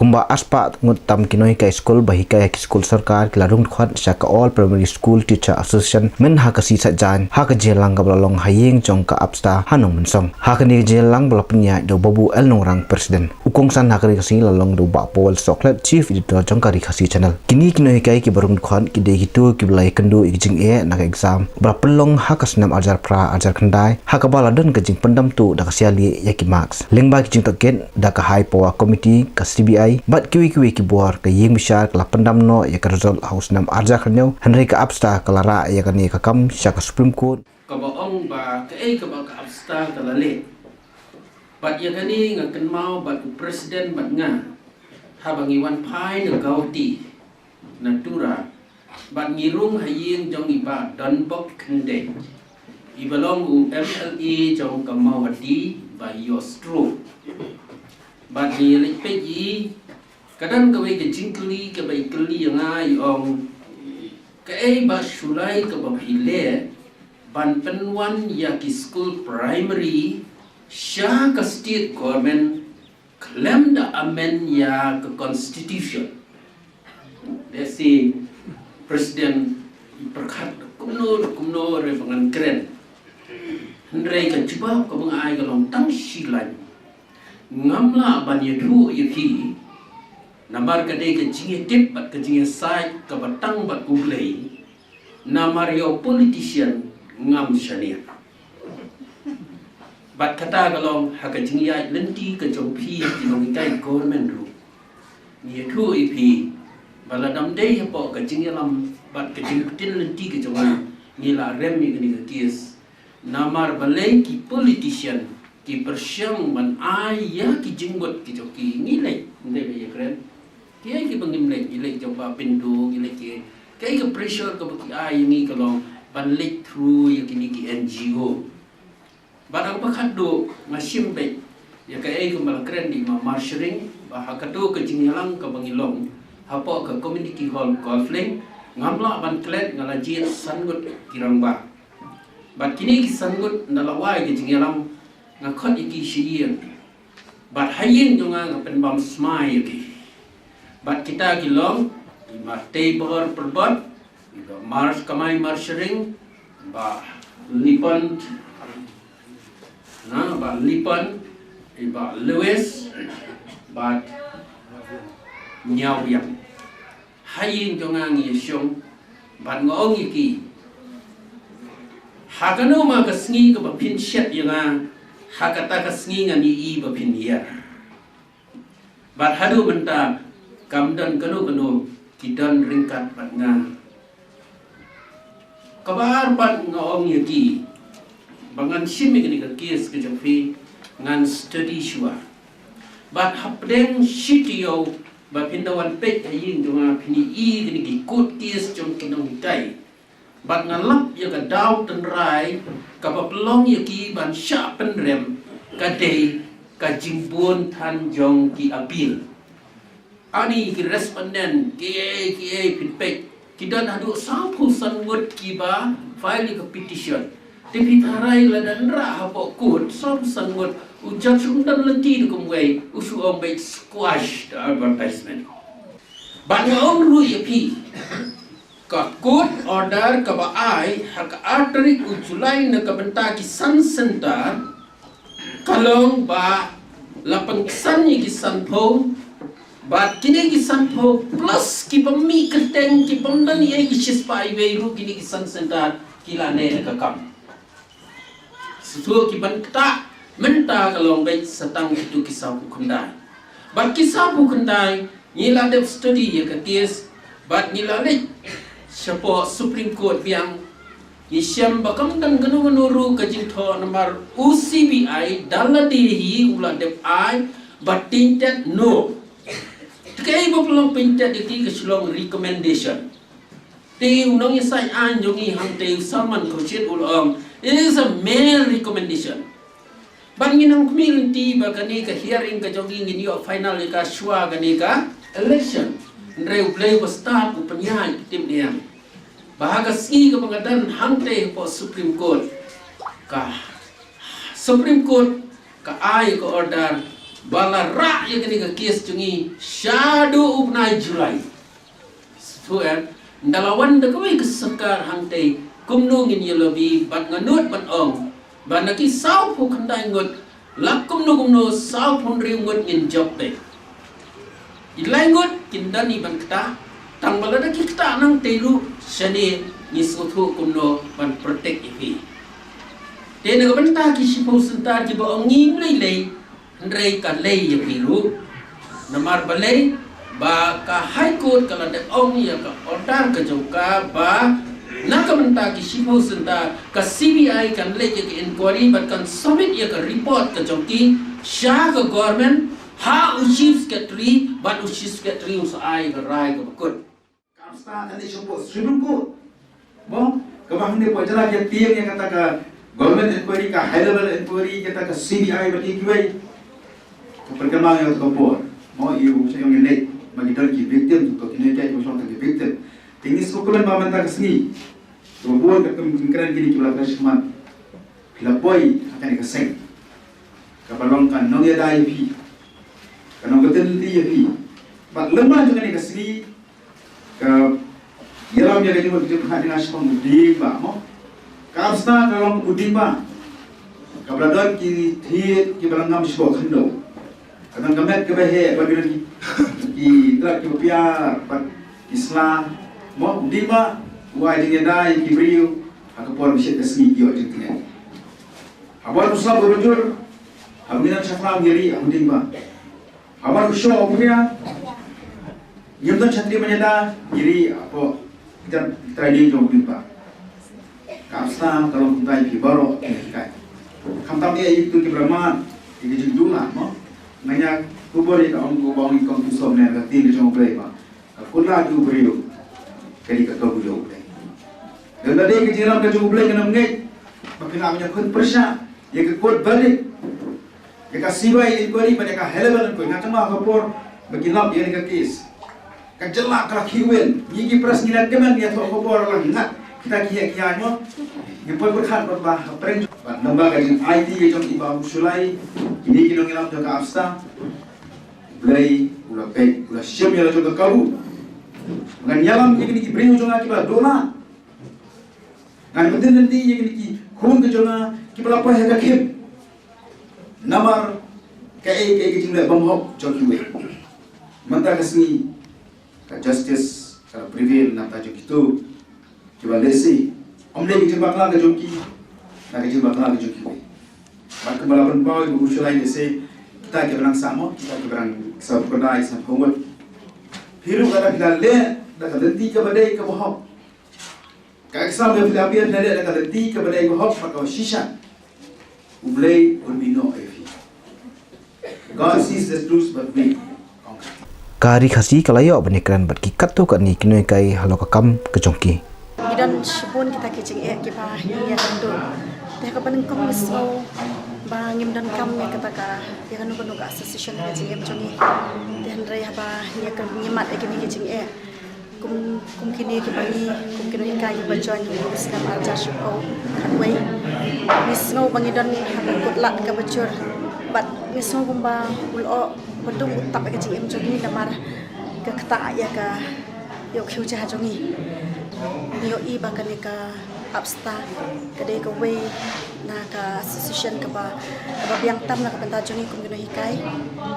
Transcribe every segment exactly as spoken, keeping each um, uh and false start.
Kumba arspah ngut tam ki nonghikai skul ba hikai ha ki skul sorkar ki la rung dkhot sha ka All Primary School Teacher Association mynta ha ka sngi Saitjaiñ ha ka jingïalang kaba la long ha ïing jong ka APSTA ha Nongmynsong. Ha kane ka jingïalang ba la pynïaid da u Babu L Nongrang, President. U kongsan ha kane ka sngi la long da u Bah Paul Sohkhlet, Chief Editor jong ka Ri Khasi Channel. Kine ki nonghikai kiba rung dkhot ki dei kito kiba la ïakynduh ïa ka jingeh na ka exam ba la pynlong ha ka snem arhajar phra arhajar khyndai, ha kaba la don ka jingpyndam tuh da ka sialih ïa ki marks. Lyngba ki jingtohkit da ka High Power Committee, ka C B I bad kiwei kiwei ki bor, ka ïing bishar ka la pyndam noh ïa ka result ha u snem arhajar khathynñiew, hynrei ka APSTA ka la rah ïa kane ka kam sha ka Supreme Court. Kaba ong ba kaei kaba ka APSTA ka la leh. Bad ïa kane nga kynmaw bad u President bad nga haba ngi wan phai na Guwahati na Tura, bad ngi rung ha ïing jong i Bah Donbok Khyndait, iba long u M L A jong ka Mawhati ba ïoh stroke. Bad ngi leit peit ïa i, ka don kawei ka jingkylli kaba i kylli ïa nga, i ong, kaei Bah Shullai kaba phi leh ban pynwan ïa ki skul primary sha ka state government khlem da amend ïa ka constitution. Lehse President i pyrkhat kumno kumno re ba ngan kren. Hynrei ka jubab kaba nga ai ka long tang shi lain. Ngam lah ban ïathuh ïa phi, namar ka dei ka jingïatip bad ka jingïasaid kaba tang bad U Blei. Namar ïa u politician ngam shaniah. Bad kata ka long ha ka jingïaid lynti ka jong phi ki nonghikai government ruh. Ngi ïathuh ïa phi ba lada ym dei hapoh ka jingïalam bad ka jingpyntip lynti ka jong nga, ngi la rem ïa kane ka case. Namar balei ki politician ki pyrshang ban ai ïa ki jingmut ki jong ki. Ngi leit, ym dei ba ïakren. Kiei kiba ngim leit, ngi leit jong Bah Pinto, ngi leit ki, kaei ka pressure kaba ki ai ïa ngi ka long ban leit through ïa kine ki N G O. Bad ha kaba khatduh nga shim beit ïa kaei kaba la kren da i Ma Marshring, ba ha kato ka jingïalang kaba ngi long hapoh ka community hall Golf Link, ngam lah ban klet, nga la jied san ngut ki rangbah. Bad kine ki san ngut ynda la wai ka jingïalang, nga khot ïa ki sha ïing. Bad ha ïing jong nga nga pynbam smai ïa ki. Bad kita ki long i Bah Teibor Pyrbot, i Bah Marsh Kamai Marshring, Bah Lipon, na, Bah Lipon, i Bah Lewis, bad Niaw Biang. Ha ïing jong nga ngi ïashong bad nga ong ïa ki, ha kano ma ka sngi kaba phin shet ïa nga, ha kata ka sngi ngan ïohi ba phin hiar. Bad haduh mynta kam don kano kano ki don ryngkat bad nga. Kaba ar pat nga ong ïa ki ba ngan shim ïa kane ka case ka jong phi, ngan study shuwa. Bad hapdeng shi taïew ba phin da wan peit ha ïing jong nga, phin ïohi kine ki court case jong ki nonghikai. Bad nga lap ïa ka daw tynrai kaba pynlong ïa ki ban shah pynrem ka dei ka jingbun than jong ki appeal. Ani ki respondent kiei kiei phin peit, ki don haduh sawphew san ngut kiba file ïa ka petition. Te phi tharai lada nrah hapoh court sawphew san ngut, u judge um don lynti da kumwei, u shu ong beit squash the advertisement. Bad nga ong ruh ïa phi, ka court order kaba ai ha ka ar tarik u July na ka bynta ki san center, ka long ba la pynksan ïa ki sanphew, bad kine ki sanphew plus ki bym mih kyrteng, ki bym don ei ei ki shispah iwei ruh, kine ki san center ki la neh da ka kam. Shuh ki ban ktah mynta ka long beit sa tang kito ki sawphew khyndai. Bad ki sawphew khyndai ngi la dep study ïa ka case, bad ngi la leit shapoh Supreme Court biang. Ngi shem ba kam don kano kano ruh ka jingthoh namar u C B I da lade hi u la dep ai ba tyntet noh. Te kaei ba pynlong tyntet ïa ki, ka shu long recommendation. Te u nongïasaid aiñ jong ngi hangtei u Salman Khurshid u la ong, it is a mere recommendation. Bad ngin nang khmih lynti ba kane ka hearing ka jong ngi ngin ïoh final ïa ka shuwa kane ka election. Hynrei U Blei uba stad u pynïaid, tip ne em, ba ha ka sngi kaba nga don hangtei hapoh Supreme Court, ka Supreme Court ka ai ka order Ba la rah ïa kane ka kes jong ngi shaduh u bnai July. Sngewthuh em, nda la wan da kawei ka sorkar hangtei, kumno ngin ïa lobby, bad nga nud ban ong ba na ki sawphew khyndai ngut, la kumno kumno sawphew hynriew ngut ngin jop te. Ki lai ngut kin don i ban ktah, tang ba lada ki ktah nangtei ruh, shane ngi sngewthuh kumno ban protect ïa phi. Te na ka bynta ki shiphew syntar kiba ong ngim lei lei, hynrei ka lei ïa phi ruh. Namar balei? Ba ka High Court ka la dep ong ïa ka order ka jong ka ba na ka bynta ki shiphew syntar ka C B I kan leit ïa ka inquiry bad kan submit ïa ka report ka jong ki sha ka government, ha u Chief Secretary, bad u Chief Secretary un sa ai ka rai kaba kut. Ka APSTAH kan leit shapoh Supreme Court. Mo, kaba hangne poi jala ka tieng ïa kata ka government inquiry, ka high level inquiry, kata ka C B I bad kiwei. Ka pyrkhat ïa kata ka por. Mo, ïa u sha ïong ïa leit, ma ki don ki victim, to kine ki, ki shong ki victim. Te ngi sngewkmen ba mynta ka sngi, kaba bun ka kum kren kine ki ba la kren shakhmat. Phi la poi ha kane ka seng kaba long ka nongïada ïa phi, ka nongkynti ïa phi. Bad lem bad jong kane ka sngi, ka ïalam ïa ka jingmut jingpyrkhat jong nga shaphang u dieng ba, mo. Ka APSTAH ka long u dieng ba kaba la don ki thied kiba la ngam shapoh khyndew. Ka don ka met kaba heh bad ki, ki trap kiba piar bad ki sla, mo, u dieng ba u ai jingïada ïa ki briew ha ka por ba shit ka sngi ki ïoh jingtngit. Haba u sap u bajur, haba ngi nang shakla ngi ri, haba ding ba. Haba u shoh u phria, ngim don shatri manyada, ngi ri, hapoh kita, kita ri jong ding ba. Ka APSTAH ka long kumta ïa phi baroh ki hikai. Khamtam ïa itu ki brahman, ïa ki jingduna, mo. Nga ïa kubur ïa ka ong ku ba ong ïa kong ki som ne ka tin jong U Blei ba. Ka kut lad ïa u briew ka dei ka kabu ïa U Blei. Lada dei ka jingïalam ka jong U Blei ka nam ngeit ba phi lah ban ïakhun pyrshah ïa ka court verdict, ïa ka C B I inquiry bad ïa ka high level inquiry. Nga tangba ha ka por ba ki lap ïa ka case, ka jylla ka la khih win. Ngi ki press ngi la kmen ïa thoh khubor la ngat kita ki ïa ki ïa, mo. Ngi poi pyrkhat bad ba ha pyrshah bad namba ka jing-aiti ka jong i Bah Shullai, kine ki nongïalam jong ka APSTAH. Blei u la peit, u la shem ïa la jong ka kabu. Ngan ïalam ïa kine ki briew jong nga kiba la duh lad. Ngan pyndem lynti ïa kine ki khun ka jong nga kiba la poi ha ka khim. Namar kaei kaei ka jingleh bymhok jong kiwei. Mynta ka sngi ka justice ka la prevail na ka bynta jong kito kiba lehse ym dei ka jingbakla ka jong ki, na ka jingbakla ka jong kiwei. Bad kumba la pynpaw ïa u Bah Shullai, lehse kita kiba nang sah, mo, kita kiba nang sah, khyndai, sah, phew ngut. Phi ruh lada phi la leh da ka lynti kaba dei kaba hok, ka exam ba phi la appear phi la leh da ka lynti kaba dei kaba hok bad kaba shisha, U Blei un mih noh ïa phi. God sees the truth but we conquer. Ka Ri Khasi ka la ïoh ban ïakren bad ki katto katne ki nonghikai halor ka kam ka jong ki. Ngi don shibun kita ki jingeh kiba ngi ïa kynduh. Te ha kaba nyngkong ngi sngew ba ngim donkam ïa kata ka, ïa kano kano ka association ha ka jingim jong ngi. Te hynrei haba ngi ïa kynduh, ngi mad ïa kine ki jingeh, kum, kum kine kiba ngi, kum ki nonghikai kiba join ha u snem ar hajar shiphew khatwei. Ngi sngew ba ngi don ha ka kut lad kaba jur. Bad ngi sngew kumba u lyoh ba dum u tap ïa ka jingim jong ngi namar ka ktah ïa ka, ïa u khiew jia jong ngi. Ngi ïohi ba kane ka APSTAH ka dei kawei na ka association kaba, kaba biang tam na ka bynta jong ngi kum ki nonghikai,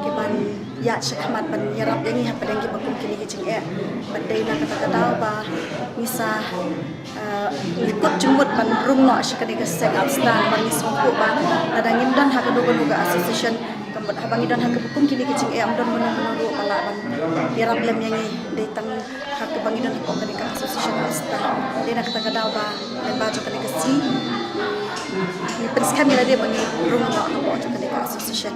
kiban ïaid shakhmat ban ïarap ïa ngi hapdeng kiba kum kine ki jingeh. Bad dei na kata ka daw ba ngi sa, eh, ngi kut jingmut ban rung noh sha kane ka seng APSTAH, ba ngi sngewthuh ba lada ngim don ha kano kano ka association, ka mut haba ngi don ha kaba kum kine ki jingeh, ym don mano mano ruh ba lah ban ïarap lem ïa ngi. Dei tang ha kaba ngi don hapoh kane ka association APSTAH. Dei na kata ka daw ba member jong kane ka sngi ngi pynskhem ïa lade ba ngi rung noh hapoh jong kane ka association.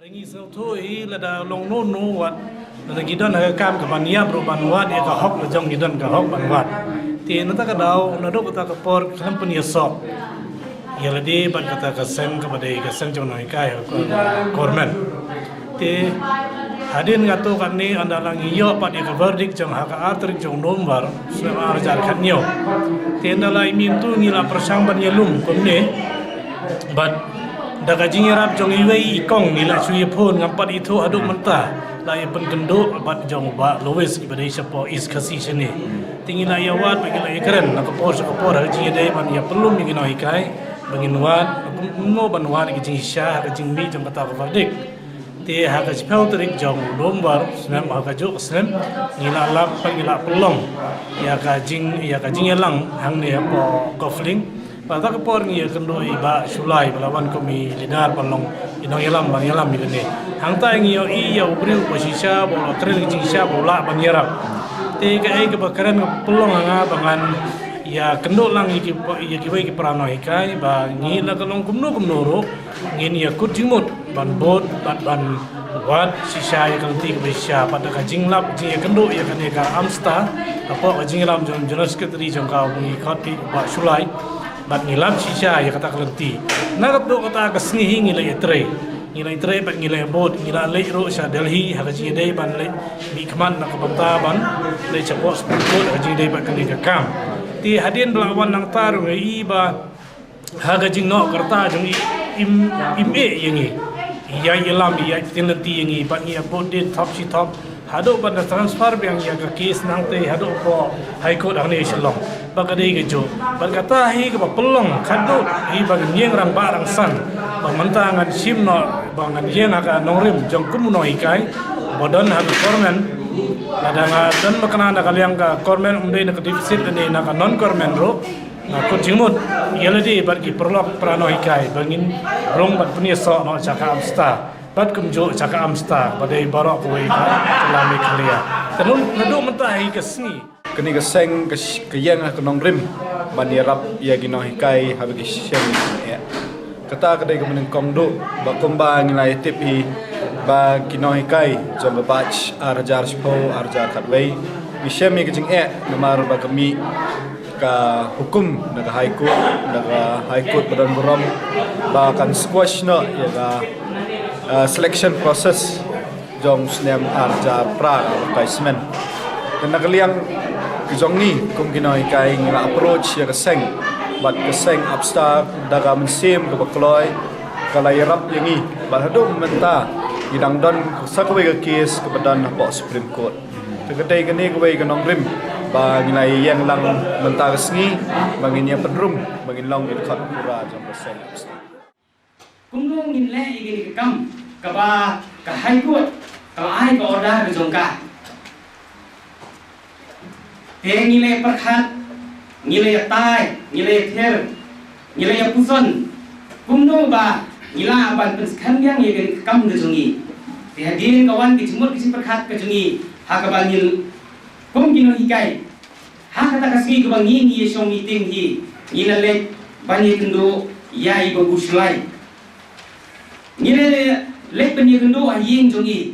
Ngi sngewthuh hi lada long no no wat, lada ngi don ha ka kam kaban ïap ruh ban wad ïa ka hok la jong ngi, don ka hok ban wad. Te na kata ka daw, naduh kata ka por khlem pynïasoh ïa lade bad kata ka seng kaba dei ka seng jong nonghikai, ka government. Te hadien kato katne, ynda la ngi ïoh pat ïa ka verdict jong ha ka ar tarik jong November snem ar hajar khathynñiew. Te ynda la i mynta ngi la pyrshang ban ïalum kumne bad Da ka jingïarap jong iwei i kong ngi la shu ïa phone, ngam pat ithuh haduh mynta. La ïa pynkynduh bad jong u Bah Lois iba dei shapoh East Khasi shane. Te ngi la ïa wad bad ngi la ïa kren na ka por sha ka por ha ka jingïadei ban ïa pynlum ïa ki nonghikai ba ngin wad, kumno ban wad ïa ka jingshisha ha ka jingmih jong kata ka verdict. Te ha ka shiphew tarik jong u November snem ha ka juh ka snem, ngi la lap bad ngi la pynlong ïa ka jing, ïa ka jingïalang hangne hapoh Golf Link. Bad ha ka por ngi ïakynduh i Bah Shullai ba la wan kum i leader ban long i nongïalam ban ïalam ïa kane. Hangta ngi ïohi ïa u briew ba shisha ba u la kren ka jingshisha ba u lah ban ïarap. Te kaei kaba kren ka pynlong ha nga ba ngan ïakynduh lang ïa ki, ïa kiwei ki para nonghikai ba ngi la ka long kumno kumno ruh ngin ïakut jingmut ban bud bad ban wad shisha ïa ka lynti kaba shisha. Bad da ka jinglap jingïakynduh ïa kane ka AMSTA hapoh ka jingïalam jong General Secretary jong ka, u ngi khot ïa u Bah Shullai. Bad ngi lap shisha ïa kata ka lynti. Na katto kata ka sngi hi ngi la ïatrei. Ngi la ïatrei bad ngi la ïabud, ngi la leit ruh sha Delhi ha ka jingïadei ban leit mihkhmat na ka bynta ban leit shapoh Supreme Court ha ka jingïadei bad kane ka kam. Te hadien ba la wan nangta ruh ngi ïohi ba ha ka jingnoh ka rta jong i im, im eh ïa ngi. Ïa ïalam, ïa ktien lynti ïa ngi bad ngi ïabud dien thop shi thop. Haduh ban da transfer biang ïa ka case nangta haduh hapoh High Court hangne Shillong. Ba ka dei kajuh. Bad kata hi kaba pynlong khadduh hi ba ngin ïeng rangbah rangsan. Ba mynta ngan shim noh ba ngan ïeng ha ka nongrim jong kum u nonghikai ba don ha ka government. Lada nga don ba kane na ka liang ka government, um dei na ka deficit ne na ka non government ruh. Nga kut jingmut ïa lade bad ki paralok para nonghikai ba ngin rung bad pynïasoh noh sha ka AMSTA. Bad kumjuh sha ka AMSTA ba dei baroh kawei ka jylla Meghalaya. Te naduh mynta ha ka sngi kane ka seng ka sh-, ka ïeng ha ka nongrim ban ïarap ïa ki nonghikai haba ki shem ïa ki jingeh. Kata ka dei kaba nyngkong duh ba kumba ngi la ïatip hi ba ki nonghikai jong ka batch ar hajar shiphew ar hajar khatwei ki shem ïa ki jingeh namar ba ka mih ka hukum na ka High Court, na ka High Court ba don burom ba kan squash noh ïa ka, uh, selection process jong u snem ar hajar phra, ka advertisement. Te na ka liang ka jong ngi kum ki nonghikai ngi la approach ïa ka seng bad ka seng AMSTA da ka mynsiem kaba kloi ka la ïarap ïa ngi bad haduh mynta ngi dang don sa kawei ka case kaba don hapoh Supreme Court. Te ka dei kane kawei ka nongrim ba ngi la ïeng lang mynta ka sngi ba ngin ïa pynrum ba ngin long ki dkhot pura jong ka seng AMSTA. Kumno ngin leh ïa kane ka kam kaba ka High Court ka la ai ka order ka jong ka? Te ngi la ïa pyrkhat, ngi la ïa tai, ngi la ïa ther, ngi la ïa puson kumno ba ngi lah ban pynskhem biang ïa kane ka kam ka jong ngi. Te hadien ka wan ka jingmut ka jingpyrkhat ka jong ngi ha kaba ngi kum ki nonghikai ha kata ka sngi kaba ngi ngi ïa shong meeting hi, ngi la leit ban ïakynduh ïa i Babu Shullai. Ngi la leit ban ïakynduh ha ïing jong i.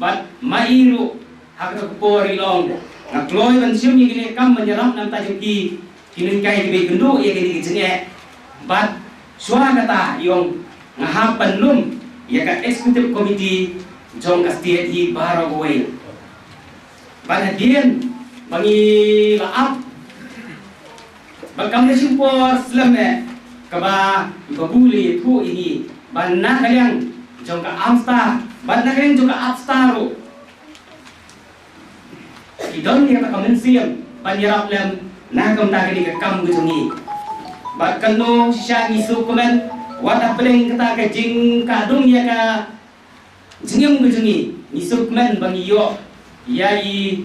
Bad ma i ruh ha kata ka por i long nga kloi ban shim ïa kane ka kam ban ïarap na ka bynta jong ki, ki nonghikai kiba ïakynduh ïa kane ka jingeh. Bad shuwa kata i ong nga hap ban lum ïa ka executive committee jong ka state hi baroh kawei. Bad hadien ba ngi la ap bad kam da shim por slem eh kaba i Babu la ïathuh ïa ngi ba na ka liang jong ka AMSTA bad na ka liang jong ka APSTA ruh ki don ïa kata ka mynsiem ban ïarap lem na ka bynta kane ka kam ka jong ngi. Bad kano shisha ngi sngewkmen wat hapdeng kata ka jingkadum ïa ka jingim ka jong ngi, ngi sngewkmen ba ngi ïoh ïa i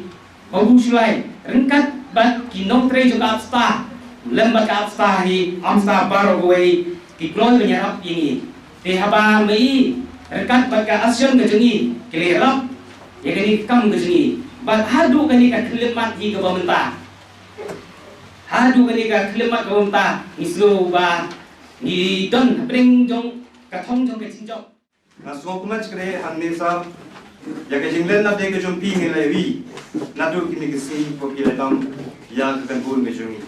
Babu Shullai ryngkat bad ki nongtrei jong ka APSTA lem bad ka APSTA hi, AMSTA baroh kawei ki kloi ban ïarap ïa ngi. Te haba ma i ryngkat bad ka association ka jong ngi ki la ïarap ïa kane ka kam ka jong ngi bad haduh kane ka khyllipmat hi kaba mynta, haduh kane ka khyllipmat kaba mynta ngi sngew ba ngi don hapdeng jong ka thong jong ka jingjop. Nga sngewkmen shakri hangne sir ïa ka jinglen lade ka jong phi ngi la ïohi naduh kine ki sngi ba phi la dang ïa ka kynhun ka jong ngi.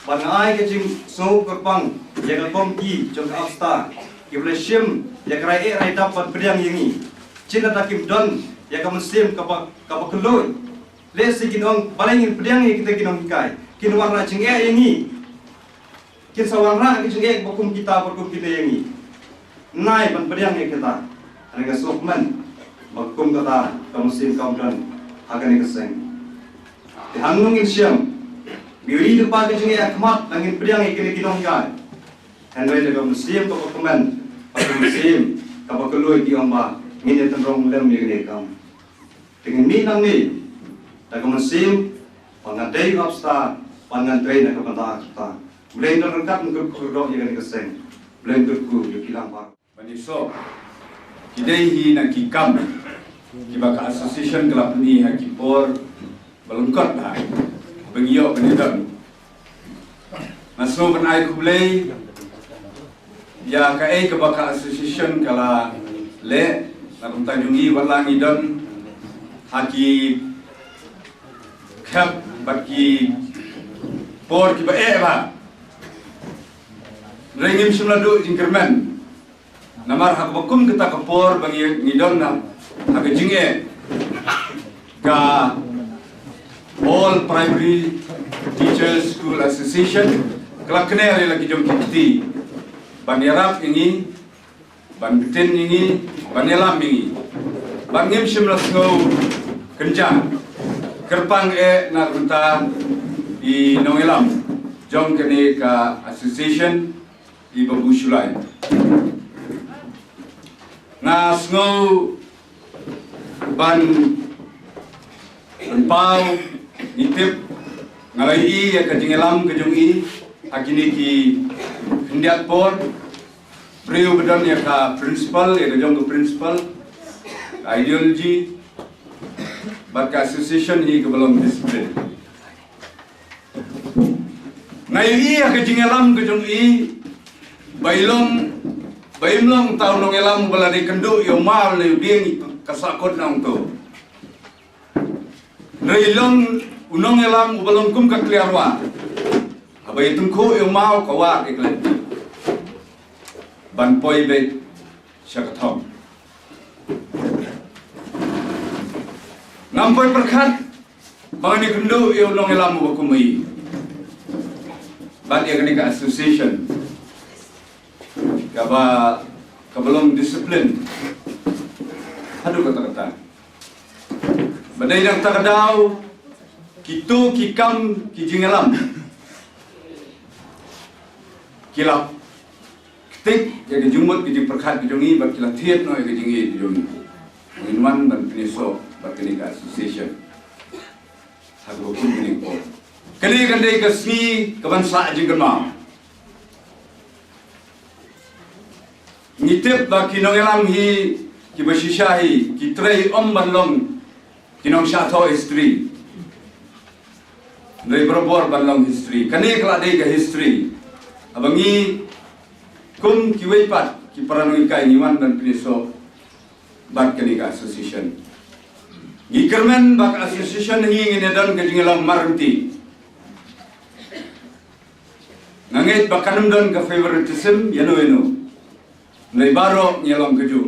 Bad nga ai ka jingsngew kyrpang ïa ka komiti jong ka APSTA kiba la shim ïa ka rai eh rai dap ban pdiang ïa ngi. Shisha da kim don ïa ka mynsiem kaba, kaba kylluid. Lehse kin ong balei ngin pdiang ïa kita ki nonghikai, kin wanrah jingeh ïa ngi. Kin sa wanrah ki jingeh ba kum kita ba kum kita ïa ngi. Nai ban pdiang ïa kita. Hynrei nga sngewkmen ba kum kata ka mynsiem kam don ha kane ka seng. Te hangno ngin shem? Ngi ïohi da kaba ka jingïakhmat lada ngin pdiang ïa kine ki nonghikai. Hynrei da ka mynsiem kaba kmen, ka mynsiem kaba kylluid, ki ong ba ngin ïa tynrong lem ïa kane ka kam. Te ngin mih nangne da ka mynsiem ba nga dei u ap star, ba ngan trei na ka bynta ka star. Blei un don ryngkat, un kyrkhu kyrdoh ïa kane ka seng. Blei un kyrkhu ïa phi lang baroh. Ban ïasoh, ki dei hi na ki kam kiba ka association ka la pyni ha ki por ba lyngkot ha ba ngi ïoh ban ïadon. Nga sngew ban ai khublei ïa kaei kaba ka association ka la leh na ka bynta jong ngi, wat la ngi don ha ki khep bad ki por kiba eh bha. Hynrei ngim shym la duh jingkyrmen. Namar ha kaba kum kata ka por ba ngi, ngi don na ha ka jingeh, ka All Primary Teachers School Association ka la kner ïa la ki jong ki kti ban ïarap ïa ngi, ban btin ïa ngi, ban ïalam ïa ngi. Bad ngim shym la sngew kynjah kyrpang eh na ka bynta i nongïalam jong kane ka association, i Babu Shullai. Nga sngew ban, ban pynpaw, ngi tip, nga la ïohi ïa ka jingïalam ka jong i ha kine ki khyndiat por. Briew ba don ïa ka principle, ïa ka jong ka principle, ka ideology, bad ka association hi kaba long discipline. Nga ïohi ïa ka jingïalam ka jong i ba i long, ba im long uta u nongïalam uba la dei kynduh ïa u maw ne u dieng, ka sahkut na ong to. Hynrei i long u nongïalam uba long kum ka kliar wah, haba i tyngkhuh ïa u maw ka wah ka klet ban poi beit sha ka thong. Ngam poi pyrkhat ba ngan ïakynduh ïa u nongïalam uba kum i bad ïa kane ka association kaba, kaba long discipline haduh katta katta. Ba dei na kata ka daw kito ki kam ki jingïalam ki la ktik ïa ka jingmut ka jingpyrkhat ka jong i bad ki la thied noh ïa ka jingïeit ka jong i. Ngin wan ban pynïasoh bad kane ka association ha kaba kum kane ka por. Kane kan dei ka sngi kaban sah jingkynmaw. Ngi tip ba ki nongïalam hi kiba shisha hi ki trei ym ban long ki nongshah thoh history. Hynrei barabor ban long history. Kane ka la dei ka history. Haba ngi kum kiwei pat ki para nonghikai ngi wan ban pynïasoh bad kane ka association. Ngi kyrmen ba ka association hi ngin ïa don ka jingïalam marryngti. Nga ngeit ba kan ym don ka favoritism ïano ïano. Hynrei baroh ngi ïa long kajuh.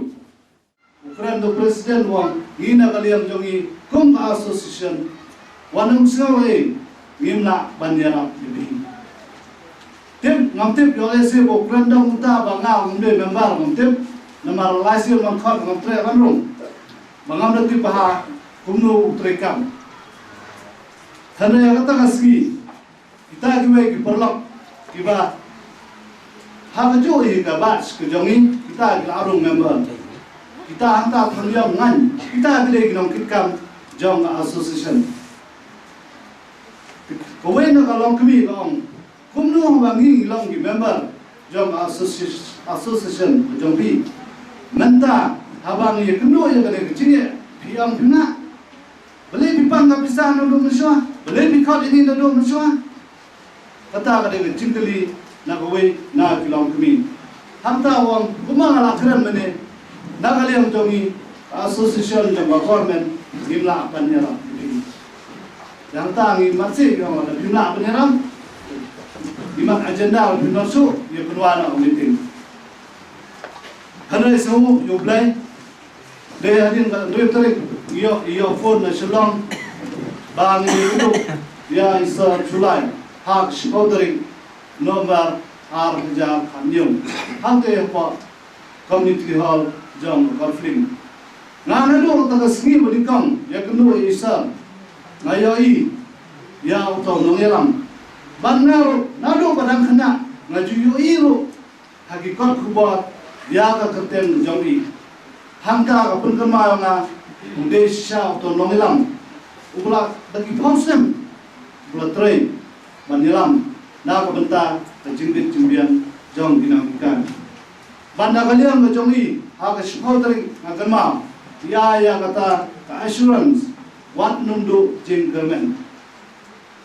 U kren da u president u ong, ngi na ka liang jong ngi kum ka association, wat nym sngew ei, ngim lah ban ïarap ïa phi. Tip, ngam tip ïoh lehse ba u kren da uta ba nga ngam dei member, ngam tip. Namar lai sien ban khot ngam treh ban rung, ba ngam da tip bha kumno u treikam. Hynrei kata ka sngi kita kiwei ki paralok kiba ha kajuh hi ka batch ka jong ngi, kita ki la rung member. Kita hangta Thang Ïong, Ngaiñ, kita ki dei ki nongkitkam jong ka association. Kawei na ka longkmie ka ong, kumno haba ngi long ki member jong ka associ-, association ka jong phi, mynta haba ngi ïakynduh ïa kane ka jingeh phi ong phim lah. Balei phi pang ka pisa naduh mynshuwa? Balei phi khot ïa ngi naduh mynshuwa? Kata ka dei ka jingkylli na kawei na ki longkmie. Hangta u ong, kumba nga la kren mynne, na ka liang jong ngi, ka association jong ka government, ngim lah ban ïarap ïa phi. Hangta ngi mat sih, ngi ong lada phim lah ban ïarap, ngi mat agenda, phim lah shuh ïa pynwan na ka meeting. Hynrei sngewnguh ïa U Blei, dei hadien ka hynriew tarik, ïoh, ïoh phone na Shillong ba ngi ïakynduh ïa i Sir July ha ka shiphew tarik November ar hajar khathynñiew. Hangta hapoh Community Hall jong ka Korfling. Nga naduh kata ka sngi ba nyngkong ïakynduh ïa i Sir, nga ïohi ïa uto u nongïalam. Bad nga ruh naduh ba dang khynnah nga ju ïohi ruh ha ki kot khubor ïa ka kyrteng jong i. Hangta ka pynkynmaw ïa nga, u dei shisha uto u nongïalam uba la da ki phew snem uba la trei ban ïalam na ka bynta ka jingbit jingbiang jong ki nonghikai. Bad na ka liang ka jong i, ha ka shiphew tarik nga kynmaw ïa, ïa kata ka assurance, wat nym duh jingkyrmen.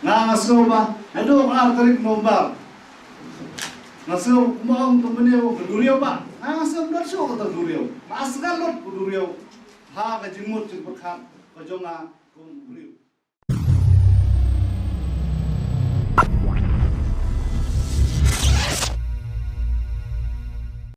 Nga, nga sngew ba naduh ka ar tarik November, nga sngew kumba ong tang mynne ka duriaw ba, nga, nga sngew ym don shuh kata ka duriaw. Ba sngewbha lut ka duriaw ha ka jingmut jingpyrkhat ka jong nga.